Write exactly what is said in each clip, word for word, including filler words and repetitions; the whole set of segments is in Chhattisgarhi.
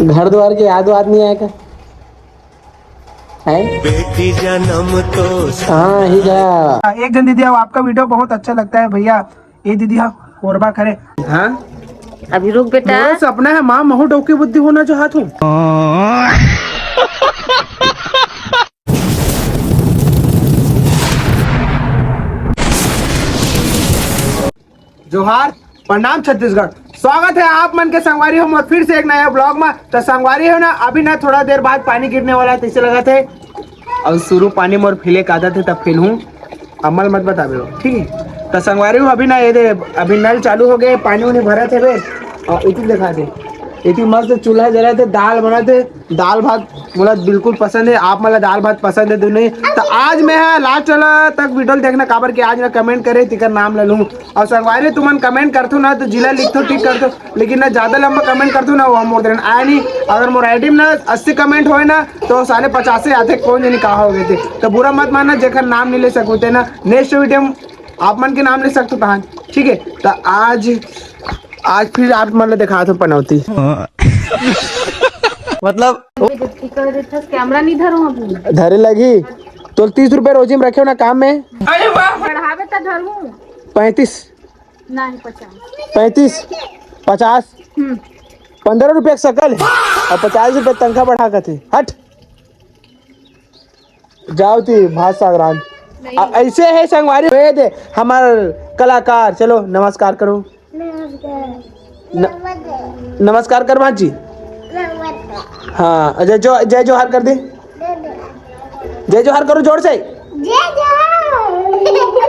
घर द्वार के याद वाद नहीं आया का? है? बेटी जन्म तो हाँ, ही गया। एक जन दीदी, अब आपका वीडियो बहुत अच्छा लगता है भैया। ये दीदी, हाँ, कोरबा करे। हाँ? अभी रुक बेटा। मोरो सपना है माँ, महू डौकी बुद्धि होना चाहत हूँ। जोहार, प्रणाम छत्तीसगढ़। स्वागत है आप मन के संगवारी हो मोर फिर से एक नया ब्लॉग में। तो संगवारी हो ना, अभी ना थोड़ा देर बाद पानी गिरने वाला है, तैसे लगत है। और शुरू पानी मोर फिले का आदत है, तब फिलहूँ, अमल मत बतावे हो, ठीक है? तो संगवारी हो, अभी ना ये दे, अभी नल चालू हो गए, पानी उनी भरत है बे। और इतनी दिखा दे, इतनी मस्त चूल्हा जला थे, दाल बना थे, दाल भात मोला बिल्कुल पसंद है। आप मोला दाल भात पसंद है तो नहीं, तो आज मैं, हाँ, लास्ट वाला तक वीडियो देखना, काबर के आज मैं कमेंट करे तिकर नाम ले लूँ। और संगवारी, तुमन कमेंट करथो ना तो जिला लिखथो, ठीक करथो, लेकिन ना ज्यादा लंबा कमेंट करथो ना, वो मोर देन आया नहीं। अगर मोर आईडी में ना अस्सी कमेंट होए ना, तो साले पचासे आथे, कौन जनी कहा हो गए थे। तो बुरा मत मानना, जेकर नाम नहीं ले सकते ना, नेक्स्ट वीडियो में आप मन के नाम ले सकते तहां, ठीक है? तो आज, आज फिर आप मन ला दिखात हूँ पनौती। मतलब कैमरा नहीं धरो अभी। धरे लगी तो तीस रुपए रोजी में रखे हो ना काम में। बढ़ावे तो धरू। पैंतीस। नहीं, पचास। पैंतीस, पचास। हम्म। पंद्रह रुपया के सकल और पचास रुपया तनखा बढ़ा कथे। हट। जाओ ती भात सागरान। नहीं। आ, ऐसे है संगवारी, वे दे हमार कलाकार। चलो नमस्कार करो। नमस्कार। न-, नमस्कार। नमस्कार कर भांजी। नमस्कार। हाँ, जय जो-, जय जोहार कर दे। जय जोहार करो जोर से। जय जोहार।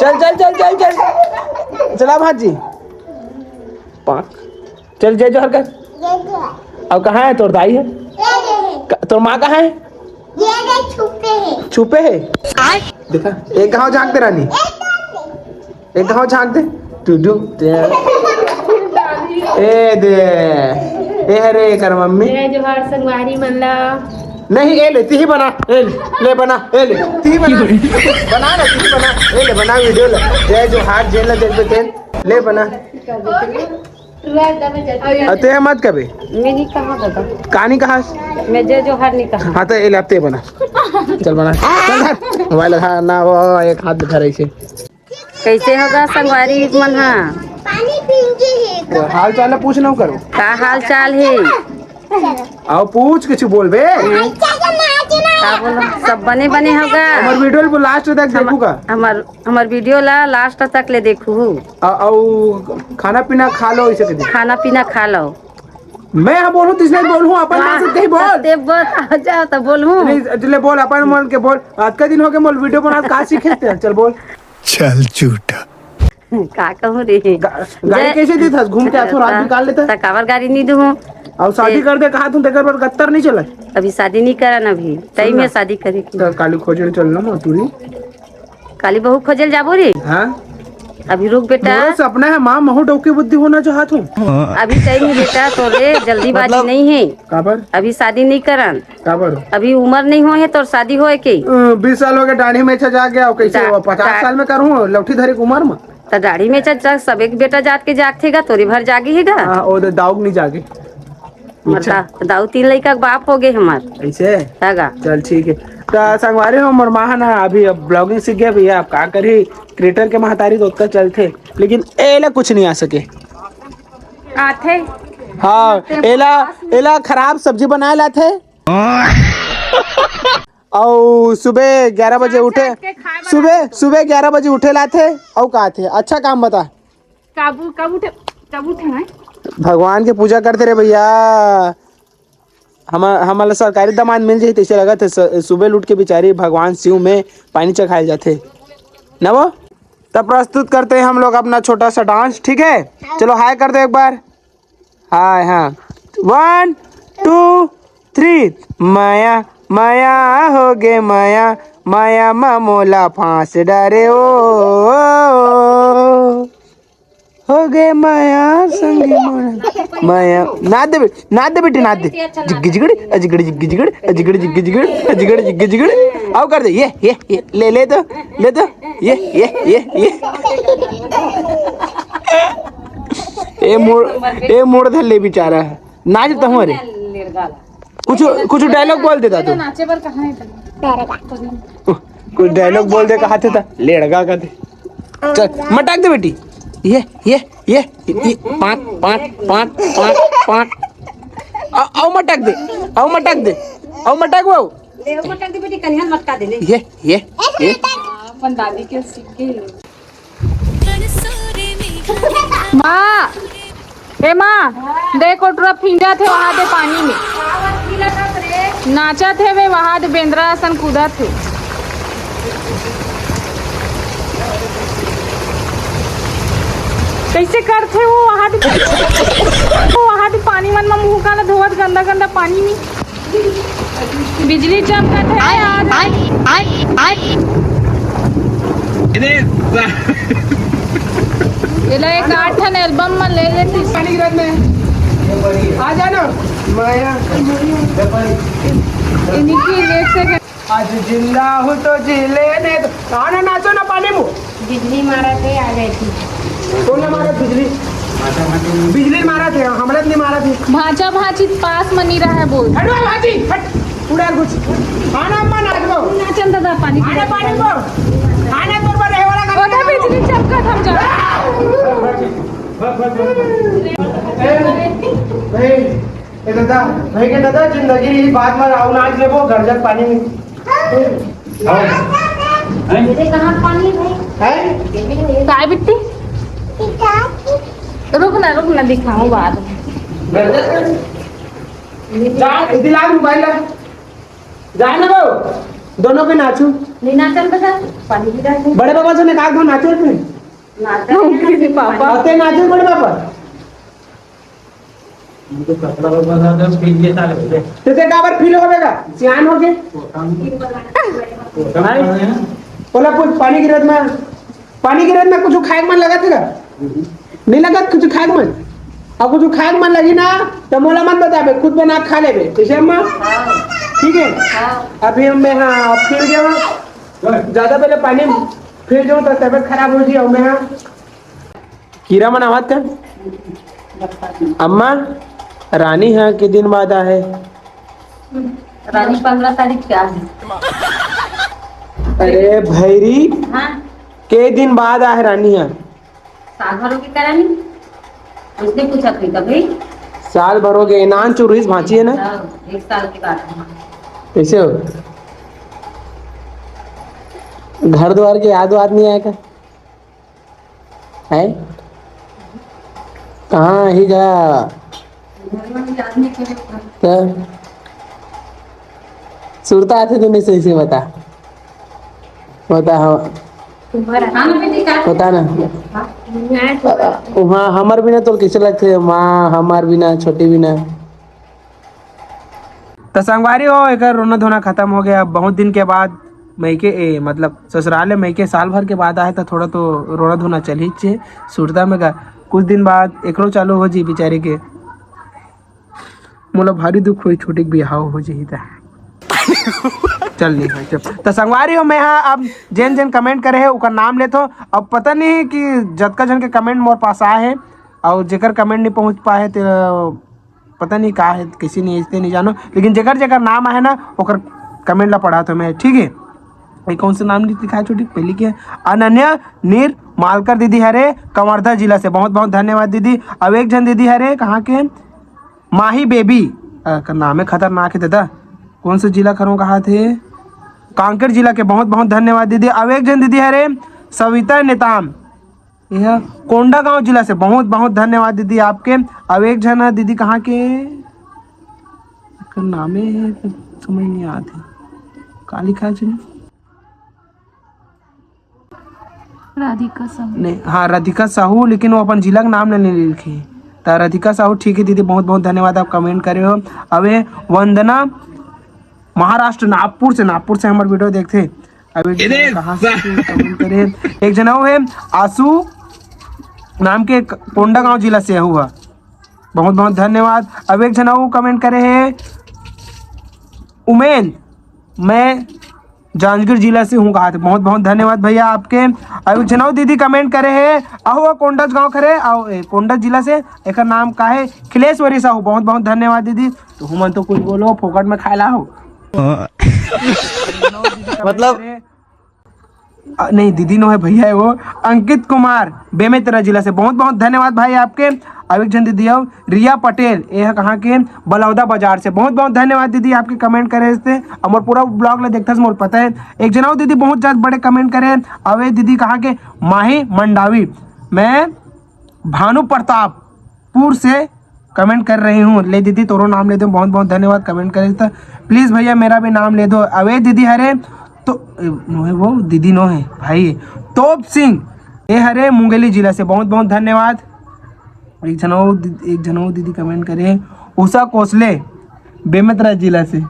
चल, चल, चल, चल, चल। चला भांजी। पाक। चल, जय जोहार कर। जय जोहार। अब कहाँ है तोर दाई है? ये दे। क-, तोर माँ कहाँ है? ये दे, छुपे है। छुपे है? देखा, एक घाव झांक दे रानी। एक घाव झांक दे। टुडू। ए दे। ए हरे कर मम्मी। जय जोहार संगवारी मन ला। नहीं, ए ले, तिही बना। ए ले, ले बना। ए ले, तिही बना। बना ना, तिही बना। ए ले, बना वीडियो ले। जय जोहार, जेन ला देखबे तेन। ले बना। अते मत कबे। मैं नहीं कहा दादा। का नहीं कहा? मैं जय जोहार नहीं कहा। हाँ, तो ए ले, अब ते बना। चल बना। चल धर। मोबाइल लगा ना, वो एक हाथ धर ऐसे। कैसे होगा संगवारी मन हा? पानी पीएंगे। तो हाल चाल पूछ ना करो। का हाल चाल है? आओ पूछ, कुछ बोल बे। का बोलो? सब बने बने होगा? हमर वीडियो ला लास्ट तक देखू का? हमर, हमर वीडियो ला लास्ट तक ले देखू। आ, आउ खाना पीना खा लो, इसे कह दे। खाना पीना खा लो। मैं हाँ बोलूँ, तिसने बोलूँ, अपन हाँ, मन से कहीं बोल। ते बोल, आ जा तो बोलूँ। नहीं, ले बोल, अपन मन के बोल। आज का दिन हो गया, मोल वीडियो बना, का सीखे थे? चल बोल। चल झूठा। का कहूँ रे? गा-, गाड़ी जय-, कैसे देता? घूम के आथो, रात निकाल लेता। त काबर गाड़ी नहीं दूँ? और शादी ते कर दे, कहा तुम तेकर पर गत्तर नहीं चला। अभी शादी नहीं करन, अभी टाइम सुन ना। है शादी करे की। तो काली खोजन चलना मथुरी। काली बहू खोजल जाबो रे। हाँ। अभी रुक बेटा। मोरो सपना है माँ, महू डौकी बुद्धि होना चाहत हूँ। अभी टाइम है बेटा, तो रे जल्दीबाजी मतलब? नहीं है। काबर? अभी शादी नहीं करन। काबर? अभी उम्र नहीं हो है तोर शादी होए के। अ, बीस साल हो गए दाढ़ी में छा जाके, आओ कैसे डा-, वो पचास डा-, साल में करूँ लौठी धरे के उम्र में? तो दाढ़ी में छा, छा, सब एक बेटा जात के जाग थे गा, तोरी भर जागी है गा। हाँ, वो तो दाऊ के नहीं जागे। हमर अच्छा। दा-, दाऊ तीन लइका के बाप हो गए हमार। ऐसे? हाँ गा। चल ठीक है। तो संगवारी हो, मोर माँ है ना, अभी अब ब्लॉगिंग सीख गया भैया, अब का करी, क्रिएटर के महतारी तो ओतका चलथे, लेकिन एला कुछ नहीं आ सके। आथे। हाँ, एला, एला खराब सब्जी बनाए लाथे। अउ सुबह ग्यारह बजे उठे, सुबह, सुबह ग्यारह बजे उठे लाथे। अउ का थे? अच्छा काम बता। काबू, कब उठे, कब उठे हैं? भगवान के पूजा करते रे भैया। हम, हमला सरकारी दमांद मिल जाही, तैसे लगत है। स-, सुबह उठ के बेचारी भगवान शिव में पानी चढ़ाए जाथे। ना वो? तब प्रस्तुत करते हैं हम लोग अपना छोटा सा डांस, ठीक है? चलो हाय कर दो एक बार। हाय, हाँ। One, two, three। माया, माया हो गे माया, माया मा मोला फांस डारे ओ। हो गे माया संगी मोर। माया, नाच दे बेटी, नाच दे बेटी, नाच दे। जिग्गी जिगड़ी, अजिगड़ी जिग्गी जिगड़ी, अजिगड़ी जिग्गी जिगड़ी, अजिगड़ी जिग्गी जिगड़ी। आओ कर दे, ये, ये, ये, ले, ले तो, ले तो, ये, ये, ये, ये। ए मोड़, ए मोड़ धर ले बेचारा। नाच तो हमारे। कुछ, कुछ डायलॉग बोल देता तू। नाचे बर कहाँ है? कुछ डायलॉग बोल दे, कहा थे ता लेड़गा का थे। चल, मटक दे बेटी। ये, ये, ये, ये, पाँच, पाँच, पाँच, पाँच, पाँच। आ, आओ मटक दे, आओ मटक दे, आओ मटक वो। ले, वो मटक दे बेटी, कन्हैया मटका दे, ले। ये, ये, ये। अपन दादी के सीख के। माँ, ए माँ, दे कोटरा फिंजा थे वहाँ दे पानी में। नाचा थे वे वहाँ दे बेंदरा असन कूदा थे। कैसे करथे वो वहाँ दे, वो वहाँ दे पानी मन में मुँह काला धोवत गंदा गंदा पानी में। बिजली चमकत है। आय, आय, आय, आय। एला एक आठ ठन एल्बम में ले लेती। पानी गिरत में। आ जाना। माया। इनकी एक सेकंड। आज जिंदा हूँ तो जी लेने दो। आना नाचो ना पानी में। बिजली मारा थे, आ गए थे। कौन मारा बिजली? बिजली मारा थे, हमला नहीं मारा थे। भांचा भांची पास में नहीं रहा है बोल। हटवा भांची, हट। उड़ा कुछ। आना अम्मा नाचबो। नाचन दादा पानी आना पानी को। आना तोर पर रहवाला कर। ओदा बिजली चमका थम जा। ए, ए, ए दादा, भाई के दादा, जिंदगी ही बात में आऊ नाच लेबो, घर जग पानी में। मेरे कहाँ पानी है? हैं? काय बिट्टी? रुक ना, रुक ना, दिखाऊं बाद में। जा, दिला मोबाइल ला। जा ना वो, दोनों के नाचू। नहीं नाचन तो जा, पानी भी डाल दे। बड़े पापा से निकाल दो, नाचो इसमें। नाचन। पापा। आते नाचो बड़े पापा। उनको कपड़ा वपड़ा ना दो, फिर ये साले होते। तो ते काबर फील होवेगा? सियान हो के? वो काम, वो काम कर रहे हैं। बोला, कुछ पानी गिरत में, पानी गिरत में कुछ खाए के मन लगा थे का? नहीं लगा कुछ खाए के मन? और कुछ खाए के मन लगी ना, तो मोला मत बताबे, खुद बना के खा लेबे, ठीक है अम्मा? ठीक है? अभी हम मैं, हाँ, फिर गया हूँ, ज्यादा पहले पानी, फिर जो तो तबीयत खराब हो जी, और मैं, हाँ। कीरा मन आवत का? अम्मा, रानी ह के दिन बाद आहे? रानी पंद्रह तारीख के आहे। अरे भैरी, हाँ। के दिन बाद आहे रानी ह? साल भर हो गए का रानी? उसने पूछा था कभी? साल भर हो गए, नान चुरिस भांची है ना? हाँ, एक साल के बाद। कैसे हो? घर द्वार के याद वाद नहीं आया का? है? कहाँ ही जा? तो सुरता आथे तो नहीं सही से बता। बता, हाँ। बता ना। वहाँ हमार बिना तोर कैसे लगथे? माँ, हमार बिना, छोटी बिना। त संगवारी हो, एकर रोना धोना खत्म हो गया। अब बहुत दिन के बाद मइके, ए, मतलब ससुराल ले मइके साल भर के बाद आए, त थोड़ा तो रोना धोना चल ही छे। सुरता में गा, कुछ दिन बाद एकरो चालू हो जी बेचारी के। मोला भारी दुख होई, छोटी के बिहाव हो जाही त। चल नहीं भाई, चल। त संगवारी हो, मैं हा अब जेन जेन कमेंट करे हे, ओकर नाम लेथो। अब पता नहीं कि जतका झन के कमेंट मोर पास आए हे, और जेकर कमेंट नहीं पहुँच पाए हे, ते पता नहीं का है, कैसे नहीं, ऐसे नहीं जानो, लेकिन जेकर जेकर नाम आहे ना, ओकर कमेंट ला पढ़ा तो मैं, ठीक है। ये कौन से नाम लिखा है छोटी, पहली के? अनन्या नीर मालकर दीदी हरे, कवर्धा जिला से, बहुत बहुत धन्यवाद दीदी। अब एक झन दीदी हरे, कहाँ के? माही बेबी, अ, का नाम है खतरनाक है दादा, कौन से जिला खरो कहा थे? कांकेर जिला के, बहुत बहुत धन्यवाद दीदी। अब एक झन दीदी हरे, सविता नेताम, यह कोंडागांव जिला से, बहुत बहुत धन्यवाद दीदी आपके। अब एक झन दीदी कहाँ के, एकर नामे है, समझ नहीं आते, का लिखा है जी? राधिका साहू। नहीं, हाँ, राधिका साहू, लेकिन वो अपन जिला के नाम नहीं लिखी। त राधिका साहू, ठीक है दीदी, बहुत बहुत धन्यवाद, आप कमेंट करे हो। अबे वंदना महाराष्ट्र, नागपुर से, नागपुर से हमारे वीडियो देखते। अब एक झन कहाँ से कमेंट करे? एक झन अउ हे, आशु नाम के, कोंडागांव जिला से हुआ। बहुत बहुत धन्यवाद। अब एक झन अउ कमेंट करे हे, उमेन, मैं जांजगीर जिला से हूँ कहा थे। बहुत बहुत धन्यवाद भैया आपके। अउ एक झन अउ दीदी कमेंट करे हे, अहो कोंडज गाँव करे, अउ ए, कोंडज जिला से, एकर नाम का हे, खिलेश्वरी साहू। बहुत बहुत धन्यवाद दीदी। तो हमन तो कुछ बोलो, फोकट में खाए ला हो। मतलब अ, नहीं, दीदी नो है भैया, है वो अंकित कुमार बेमेतरा जिला से। बहुत बहुत धन्यवाद भाई आपके। अउ एक झन दीदी हो रिया पटेल, ये है कहाँ के, बलौदा बाजार से। बहुत बहुत धन्यवाद दीदी आपके कमेंट करे से। हमर पूरा ब्लॉग ला देखथस, मोर पता है। एक झन अउ दीदी बहुत ज्यादा बड़े कमेंट करे। अउ ये दीदी कहाँ के, माही मंडावी, मैं भानु प्रतापपुर से कमेंट कर रही हूँ। ले दीदी, तोरो नाम ले दो। बहुत बहुत धन्यवाद कमेंट करे तो। प्लीज भैया, मेरा भी नाम ले दो। अवे दीदी हरे तो, ए, नो है वो, दीदी नो है भाई। तोप सिंह, ये हरे मुंगेली जिला से। बहुत बहुत धन्यवाद। एक झन अउ दी-, एक झन अउ दीदी कमेंट करे, उषा कोसले, बेमेतरा जिला से।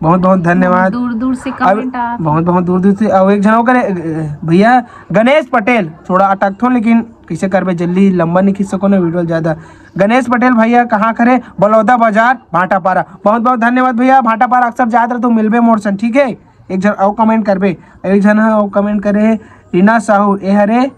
बहुत बहुत धन्यवाद। दूर दूर से अब कमेंट आप। बहुत बहुत दूर दूर से। अउ एक झन अउ करे, अ, भैया गणेश पटेल, थोड़ा अटकथो, लेकिन कैसे करबे, जल्दी लंबा नहीं खींच सको ना वीडियो ज्यादा। गणेश पटेल भैया कहाँ करे, बलौदा बाजार भाटापारा। बहुत बहुत धन्यवाद भैया, भाटापारा अक्सर जात रह तो मिलबे मोर सन, ठीक है। एक झन अउ कमेंट करबे, एक झन ह अउ कमेंट करे हे, रीना साहू, ए हरे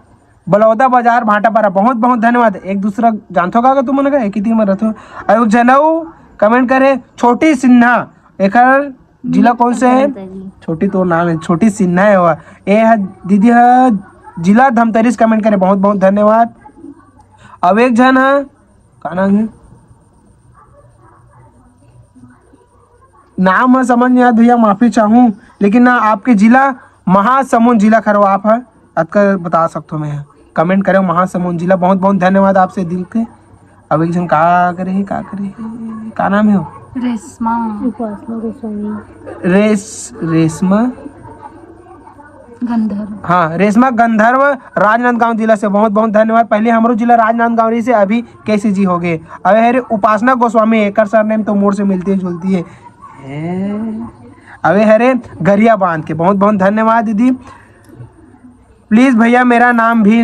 बलौदा बाजार भाटापारा। बहुत बहुत धन्यवाद। एक दूसरा जानथो का, का तुमन का एक ही टीम में रहथो। अउ एक झन अउ कमेंट करे, छोटी सिन्हा, एकर जिला कौन से है? धमतरी। छोटी तोर नाम है, छोटी सिन्हा है वो। ए ह दीदी ह जिला धमतरी से कमेंट करे, बहुत बहुत धन्यवाद। अउ एक झन ह, का नाम है, नाम ह समझ नहीं आया भैया, माफी चाहूँ, लेकिन ना आपके जिला महासमुंद जिला खरो आप ह, अतका बता सकथो मैं। कमेंट करे महासमुंद जिला। बहुत बहुत धन्यवाद आपसे दिल के। अउ एक झन का करे हे, का करे हे, का नाम है वो? रेशमा। उपासना गोस्वामी। रेस-, रेशमा गंधर्व। हाँ, रेशमा गंधर्व, राजनांदगांव जिला से। बहुत बहुत धन्यवाद। पहले हमरो जिला राजनांदगांव रहिसे, अभी केसीजी हो गए। अवे हरे उपासना गोस्वामी, एकर सरनेम तो मोर से मिलती जुलती है। ए, अवे हरे गरियाबंद के। बहुत बहुत धन्यवाद दीदी। प्लीज भैया, मेरा नाम भी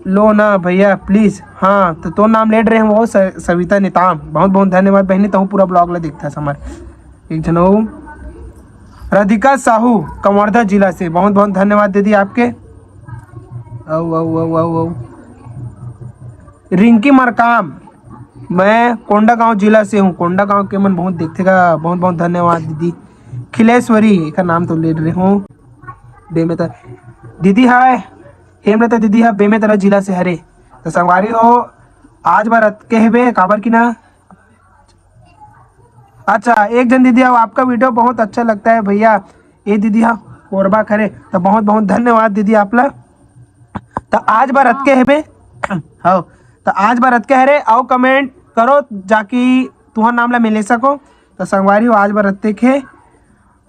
लो ना भैया, प्लीज। हाँ, तो तोर नाम लेट रहे हैं वो स-, सविता नेताम। बहुत बहुत धन्यवाद बहनी, तहूँ पूरा ब्लॉग ला देखथस हमर। एक झन अउ राधिका साहू, कवर्धा जिला से। बहुत बहुत धन्यवाद दीदी आपके। अउ अउ अउ अउ अउ रिंकी मरकाम, मैं कोंडागांव जिला से हूँ। कोंडागांव के मन बहुत देखथे का, बहुत बहुत धन्यवाद दीदी। खिलेश्वरी, एकर नाम तो ले रहे हूँ। बेमेतरा दीदी, हाय। हेमलता दीदी ह बेमेतरा जिला से हरे। तो संगवारी हो, आज बार अतके हेबे, काबर कि ना। अच्छा, एक झन दीदी, अब आपका वीडियो बहुत अच्छा लगता है भैया। ये दीदी ह कोरबा खरे, तो बहुत बहुत धन्यवाद दीदी आप ला। तो आज बार अतके हेबे, हाँ, तो आज बार अतके हरे। अउ कमेंट करो, जाकि तुहर नाम ला मिले सको। तो संगवारी हो, आज बार अतके हे।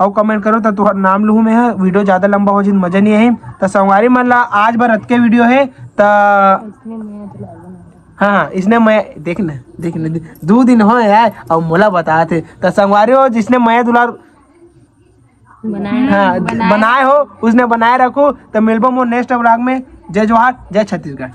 अउ कमेंट करो, त तुहर नाम लूहूँ मैं ह। वीडियो ज्यादा लंबा हो जिन, मजा नहीं आही। त संगवारी मन ला आज बर अतके वीडियो हे। त हाँ, इसने मैं, देख ना, देख ना, दू दिन हो यार, अब मोला बता थे। त संगवारी हो, जिसने मया दुलार बनाए हाँ, रखो, बनाए बनाए हो, उसने बनाए रखो। त मिलबो मोर नेक्स्ट व्लॉग में। जय जोहार, जय छत्तीसगढ़।